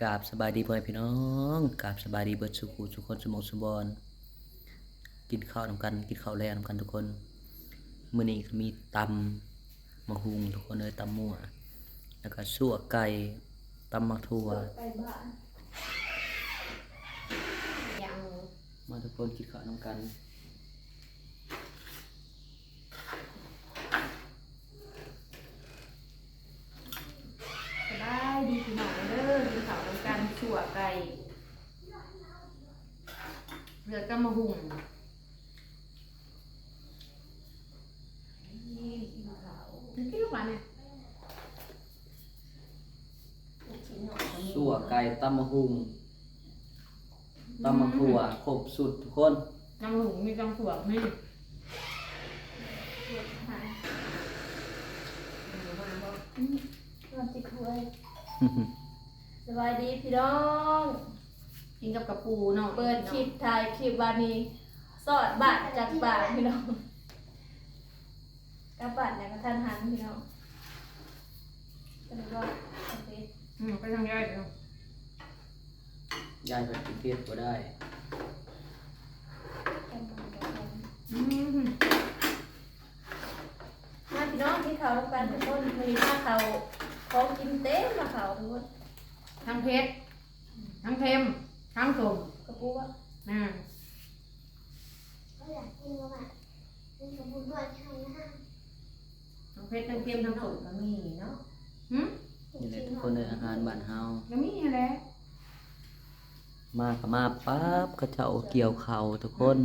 ກາບສະບາຍດີພໍ່ແມ່ພີ່ນ້ອງ ກາບສະບາຍດີເບິດສູ່ຜູ້ສູ່ຄົນ ສູ່ໝ່ອງສູ່ບ່ອນ ກິນເຂົ້ານຳກັນ ກິນເຂົ້າແລງນຳກັນທຸກຄົນ. ມື້ນີ້ກໍມີຕຳໝາກຫຸ່ງທຸກຄົນເອີຍ ຕຳມົ້ວ ແລ້ວກໍຊົ່ວໄກ່ ຕຳໝາກຖົ່ວ ໄກ່ບ້ານ ມາທຸກຄົນກິນເຂົ້ານຳກັນ. ສະບາຍດີພີ່ນ້ອງເດີ ກິນເຂົ້ານຳກັນ ຊົ່ວໄກ່ ເຫຼືອຕຳໝາກຫຸ່ງ ກິນເຂົ້າ ກິນລະຫວານແນ່. ຊົ່ວໄກ່ ຕຳໝາກຫຸ່ງ ຕຳໝາກຖົ່ວ ຄົບຊຸດທຸກຄົນ. ຕຳໝາກຫຸ່ງມີ ຕຳຖົ່ວມີ. ສະບາຍດີພີ່ນ້ອງ ກິນກັບກະປູເນາະ. ເປີດຄລິບ ຖ່າຍຄລິບວ່ານີ້ ຊອດບາດຈັກບາດພີ່ນ້ອງ. ກັບບ້ານຢ່າງກະທັນຫັນພີ່ນ້ອງ. ສະຫຼຸບວ່າ ໂອເຄ ອືມ ໄປທາງຍາຍເດີ ຍາຍເພິ່ນກິນເຜັດບໍ່ໄດ້. ອືມ ມາພີ່ນ້ອງ ກິນເຂົ້ານຳກັນທຸກຄົນ. ມື້ນີ້ພາເຂົ້າ ຂອງກິນເຕັມມາເຂົ້າທຸກຄົນ ທັງເຜັດ ທັງເຄັມ ທັງສົ້ມ ກະປູບໍ່ ອືມ. ທັງເຜັດທັງເຄັມທັງສົ້ມກໍມີເນາະ. ຫຶ ນີ້ແຫຼະທຸກຄົນເອີຍ ອາຫານບ້ານເຮົາ ກໍມີຫັ້ນແຫຼະ. ມາກໍມາປັບ ເຂົາເຈົ້າກ່ຽວເຂົ້າທຸກຄົນ.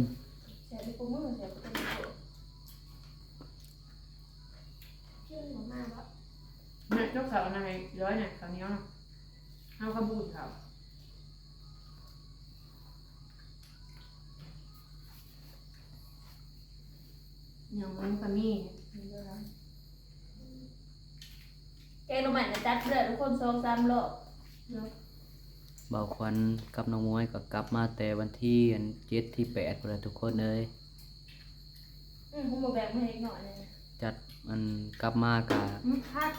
ແມ່ ຈົກເຂົ້າອັນນັ້ນໃຫ້ຮ້ອຍນະ ເຂົ້າໜຽວນະ ເຮົາກໍບໍ່ກິນເຂົ້າ. ຫຍັງມັນກໍມີ ແກງໜໍ່ໄມ້ນະ ຈັດເລີຍທຸກຄົນ ສອງສາມລອບເນາະ. ບ່າວຂວັນກັບນ້ອງໝວຍກໍກັບມາແຕ່ວັນທີ ອັນ ເຈັດ ທີ ແປດ ພຸ້ນແຫຼະທຸກຄົນເອີຍ. ອືມ ບໍ່ແບ່ງມາໃຫ້ເດັກນ້ອຍເລີຍ ຈັດ ອັນ ກັບມາກະ ອືມ ພັກ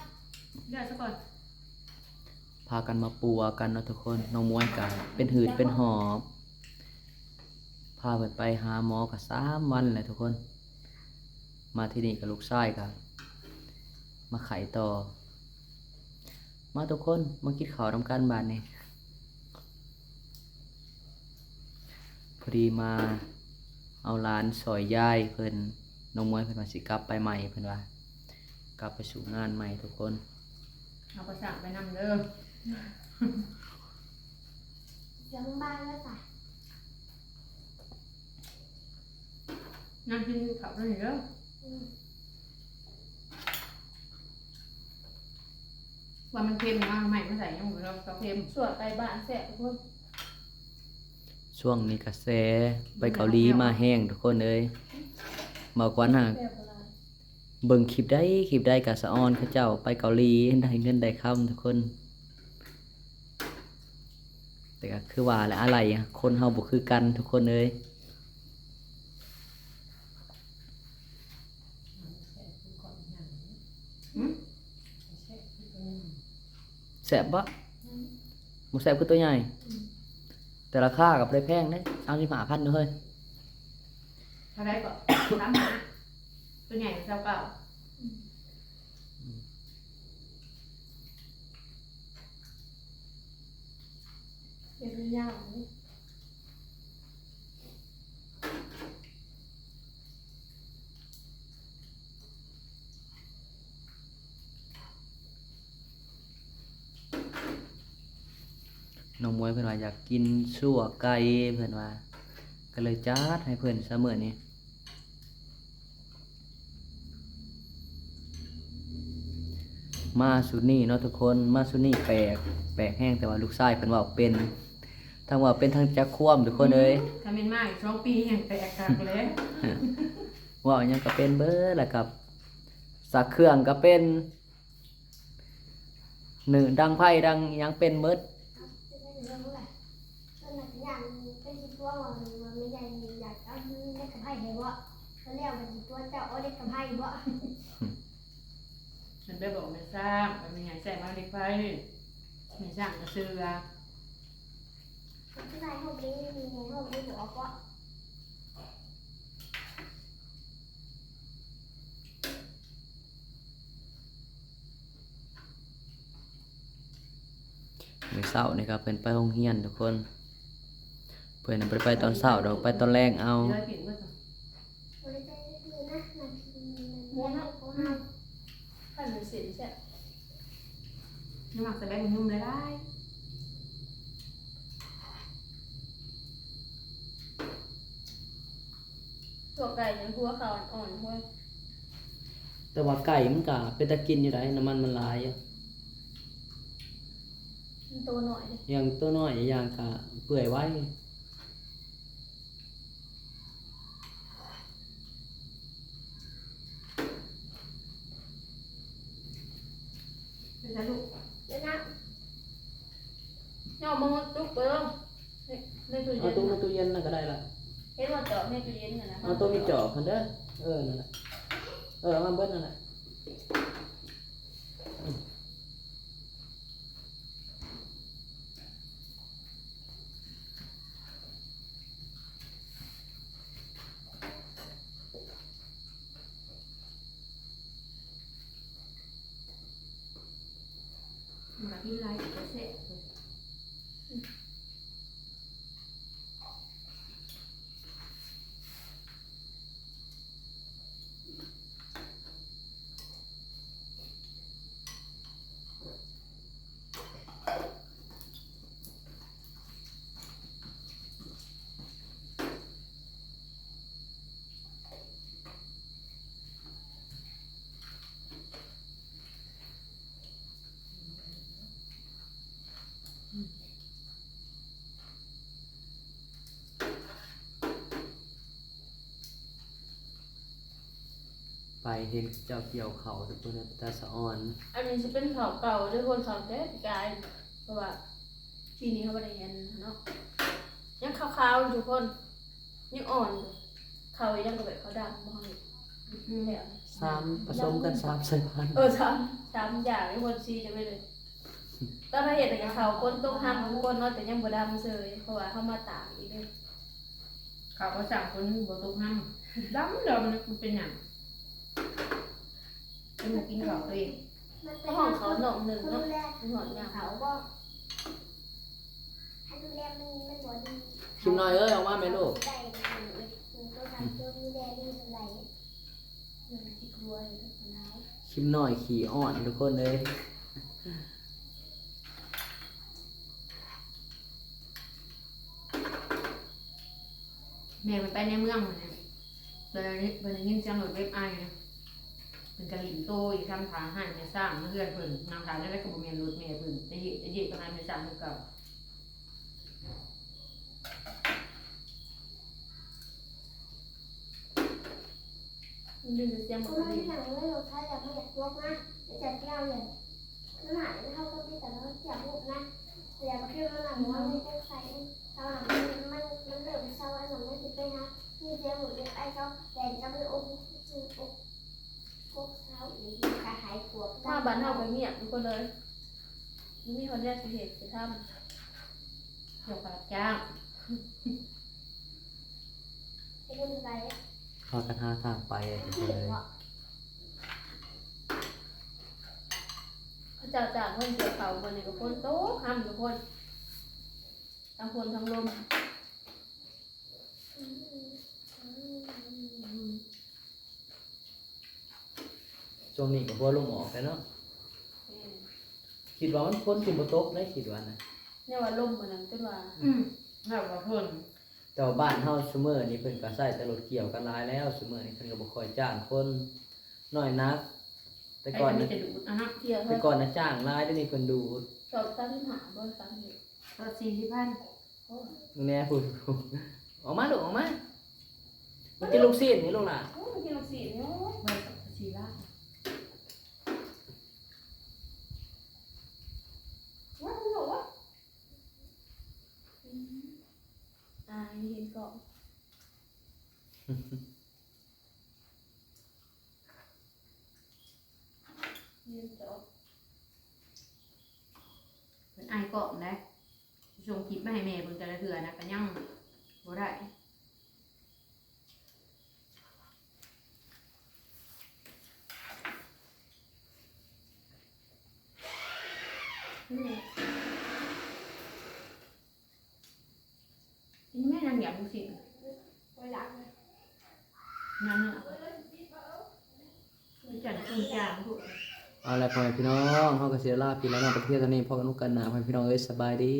ເດີສະກ່ອນ ພາກັນມາປົວກັນເນາະທຸກຄົນ. ນ້ອງໝວຍກະເປັນຫືດເປັນຫອບ ພາເພິ່ນໄປຫາໝໍກະສາມວັນແຫຼະທຸກຄົນ. ມາທີ່ນີ້ກະລູກຊາຍກະມາໄຂ້ຕໍ່. ມາທຸກຄົນ ມາກິນເຂົ້ານຳກັນບາດນີ້. ພໍດີມາເອົາຫຼານຊ່ອຍຍາຍເພິ່ນ. ນ້ອງໝວຍເພິ່ນວ່າຊິກັບໄປໃໝ່ ເພິ່ນວ່າ ກັບໄປສູ່ງານໃໝ່ທຸກຄົນ. ເອົາປາສາກໄປນຳເດີ. ເຈົ້າບ້ານແລ້ວສະ ນັ່ງກິນເຂົ້າຕົວນີ້ເດີ. ອືມ ວ່າມັນເຄັມ ເອົາໃໝ່ມາໃສ່ຍັງບໍ່ເຂົ້າເຄັມ. ຊົ່ວໄກ່ບ້ານແຊບທຸກຄົນ. ຊ່ວງນີ້ກະແສໄປເກົາຫຼີມາແຮງທຸກຄົນເອີຍ. ເວົ້າກ່ອນນະ ເບິ່ງຄລິບໃດຄລິບໃດກະສະອອນເຂົາເຈົ້າໄປເກົາຫຼີ ໄດ້ເງິນໄດ້ຄຳທຸກຄົນ. ແຕ່ກໍຄືວ່າແຫຼະ ອາໄລຄົນເຮົາບໍ່ຄືກັນທຸກຄົນເອີຍ. ຫຶ ແຊບບໍ່? ບໍ່ແຊບຄືຕົວໃຫຍ່. ແຕ່ລາຄາກໍບໍ່ໄດ້ແພງເດ້ ສາມສິບຫ້າພັນເດີ້ເຮີ້ຍ. ເທົ່າໃດກໍ? ສາມສິບຫ້າ ຕົວໃຫຍ່ຊາວເກົ້າ. ເຮັດຍາວນີ້ ນ້ອງໝວຍເພິ່ນວ່າຢາກກິນຊົ່ວໄກ່ ເພິ່ນວ່າ ກໍເລີຍຈັດໃຫ້ເພິ່ນຊະມື້ນີ້. ມາຊຸດນີ້ເນາະທຸກຄົນ ມາຊຸດນີ້ແປກ ແປກແຮງ ແຕ່ວ່າລູກຊາຍເພິ່ນເວົ້າເປັນ ທັງເວົ້າເປັນທັງຈັກຄວາມທຸກຄົນເອີຍ. ອືມ ຖ້າແມ່ນມາອີກສອງປີແຮງແປກຄັກແລ້ວ ເວົ້າຫຍັງກໍເປັນເບິດ ແລ້ວກໍຊັກເຄື່ອງກໍເປັນ ໜຶ້ງດັງໄຟດັງຫຍັງເປັນເບິດ. ເປັນຫຍັງເປັນຊິຕົວ ວ່າແມ່ໃຫຍ່ຢາກເອົາເຫຼັກກັບໄຟໃຫ້ບໍ່? ກໍແລ້ວກໍຊິຕົວເຈົ້າເອົາເຫຼັກກັບໄຟບໍ່? ມັນໄປບອກແມ່ຊ້າງວ່າແມ່ໃຫຍ່ໃຊ້ມາເຫຼັກໄຟ. ໃຫ້ຊ່າງກະເຊື່ອ. ມື້ເຊົ້ານີ້ກະເພິ່ນໄປໂຮງຮຽນທຸກຄົນ. ເພິ່ນນະບໍ່ໄດ້ໄປຕອນເຊົ້າດອກ ໄປຕອນແລງເອົາ. ບໍ່ໄດ້ໄປເທື່ອນະ ມັນ ໝູນເນາະ ອືມ ຄັນມັນເສັ້ນແຊບ ມັກໃສ່ໃບມະຍົມຫຼາຍໆ. ຕົວໄກ່ຍັງຫົວຂາວອ່ອນໆ ໂອ້ຍ ແຕ່ວ່າໄກ່ມັນກະເປັນຕາກິນຢູ່ໃດ໋ ນ້ຳມັນມັນຫຼາຍຢູ່ ມັນໂຕນ້ອຍເດ້ ຢ່າງໂຕນ້ອຍຢ່າງກະເປື່ອຍໄວ. ເປັນຫຍັງລູກ? ເປັນຫຍັງ? ຍ່ອມມາຈຸກໄປເບິ່ງ ໃນ ໃນຕູ້ເຢັນ ເອົາຕຸກໃນຕູ້ເຢັນນັ້ນກະໄດ້ລະ ເຫັນວ່າຈອກໃນຕູ້ເຢັນຫັ້ນນະ ເອົາໂຕມີຈອກຫັ້ນເດີ ເອີ ນັ້ນລະ ເອີ ເອົາມາເບິດຫັ້ນລະ. ມັນກະກິນຫຼາຍກະແຊບ. ໄປເຫັນເຂົາເຈົ້າກ່ຽວເຂົ້າທຸກຄົນ ເປັນຕາສະອອນ. ອັນນີ້ຊິເປັນເຂົ້າເກົ່າເດີ ຄົນເຂົ້າແຕ່ປີກາຍ ເພາະວ່າປີນີ້ເຮົາບໍ່ໄດ້ອັນນັ້ນເນາະ ຍັງຂາວໆຢູ່ທຸກຄົນ ຍັງອ່ອນຢູ່ ເຂົ້າອີ່ຫຍັງກະແບບເຂົ້າດຳບໍ່ ແລ້ວ ສາມ ປະສົມກັນສາມສາຍພັນ ເອີ ສາມ ສາມຢ່າງທຸກຄົນ ສີ່ຈັ່ງໃດເລີຍ. ຕອນເຮົາເຮັດນະ ເຂົ້າຝົນຕົກຮຳທຸກຄົນເນາະ ແຕ່ຍັງບໍ່ດຳເຊີຍ ເພາະວ່າເຮົາມາຕາກອີກເດ້. ເຂົ້າເຂົາສ້າງຝົນບໍ່ຕົກຮຳ ດຳດຳ ມັນເປັນຫຍັງ? ເປັນໝູ່ກິນເຂົ້າຕົວເອງ ຫ້ອງເຂົານອກໜຶ່ງເນາະ ຮອດຍາມ ເຂົາບໍ່ ຄັນດູແລມັນ ມັນບໍ່ດີ. ຄິມນ້ອຍເອີຍ ອອກມາແມ່ລູກ. ຄິມນ້ອຍຂີ້ອ້ອນທຸກຄົນເອີຍ. ແມ່ເພິ່ນໄປໃນເມືອງພຸ້ນນະ ເພິ່ນໄດ້ ເພິ່ນໄດ້ຍິນສຽງລົດເວັບໄອນະ ເພິ່ນກະຫຼິ້ນໂຕຢູ່ທາງຂ້າງຮ້ານແມ່ຊ້າງ ເຮືອນເພິ່ນ ນາງຖາມແນວໃດກະບໍ່ແມ່ນລົດແມ່ເພິ່ນ ຕະເຢະຕະເຢະໄປຫາແມ່ຊ້າງຄືເກົ່າ. ມັນດຶງແຕ່ສຽງບໍ່ໄດ້ຍິນ. ມາບ້ານເຮົາກະງຽບທຸກຄົນເອີຍ ບໍ່ມີຄົນແນວຊິເຮັດຊິທຳ ເຈົ້າກະຮັບຈ້າງ. ພາກັນຫາທາງໄປເລີຍ ເຂົາເຈົ້າຈ້າງຄົນກ່ຽວເຂົ້າ ມື້ນີ້ກະຝົນຕົກຮຳທຸກຄົນ ທັງຝົນທັງລົມ. ຊ່ວງນີ້ກະຫົວລົມອອກແລ້ວເນາະ. ແມ່ນ ຄິດວ່າມັນຝົນຊິບໍ່ຕົກໄດ໋ ຄິດວ່ານະ ແນວວ່າລົມມື້ນັ້ນຈົນວ່າ ອືມ ແລ້ວກະຝົນ. ແຕ່ວ່າບ້ານເຮົາຊຸມື້ນີ້ເພິ່ນກະໃຊ້ແຕ່ລົດກ່ຽວກັນຫຼາຍແລ້ວ ຊຸມື້ນີ້ເພິ່ນກະບໍ່ຄ່ອຍຈ້າງຄົນ ນ້ອຍໜັກ. ແຕ່ກ່ອນນະ ແຕ່ກ່ອນນະຈ້າງຫຼາຍ ດຽວນີ້ເພິ່ນດູດ ສອງສາມສິບຫ້າບໍ່ ສາມສິບ ສອງສີ່ສິບພັນ. ໂອ້ ແນ່ພຸ້ນ ອອກມາລູກ ອອກມາ ມາກິນລູກຊີ້ນນີ້ລູກຫຼ້າ. ໂອ້ ມາກິນລູກຊີ້ນນີ້ ໂອ້ຍ ມາສີ່ລ້ານ. ອືມ ອາຍເຫັນກ້ອງ ເຫັນຈອກ. ສົ່ງຄລິບມາໃຫ້ແມ່ເບິ່ງແຕ່ລະເທື່ອນະ ກໍຍັງບໍ່ໄດ້. ກິນແມ່ ນາງຢາກລູກຊິ້ນ ນາງເນາະ ຈັນ ເອົາລະ ພໍ່ແມ່ພີ່ນ້ອງ ເຮົາກໍຊິລາພີ່ລານ້ອງໄປພຽງເທົ່ານີ້ ພໍ້ກັນໂອກາດໜ້າ ພໍ່ແມ່ພີ່ນ້ອງເອີຍ ສະບາຍດີ.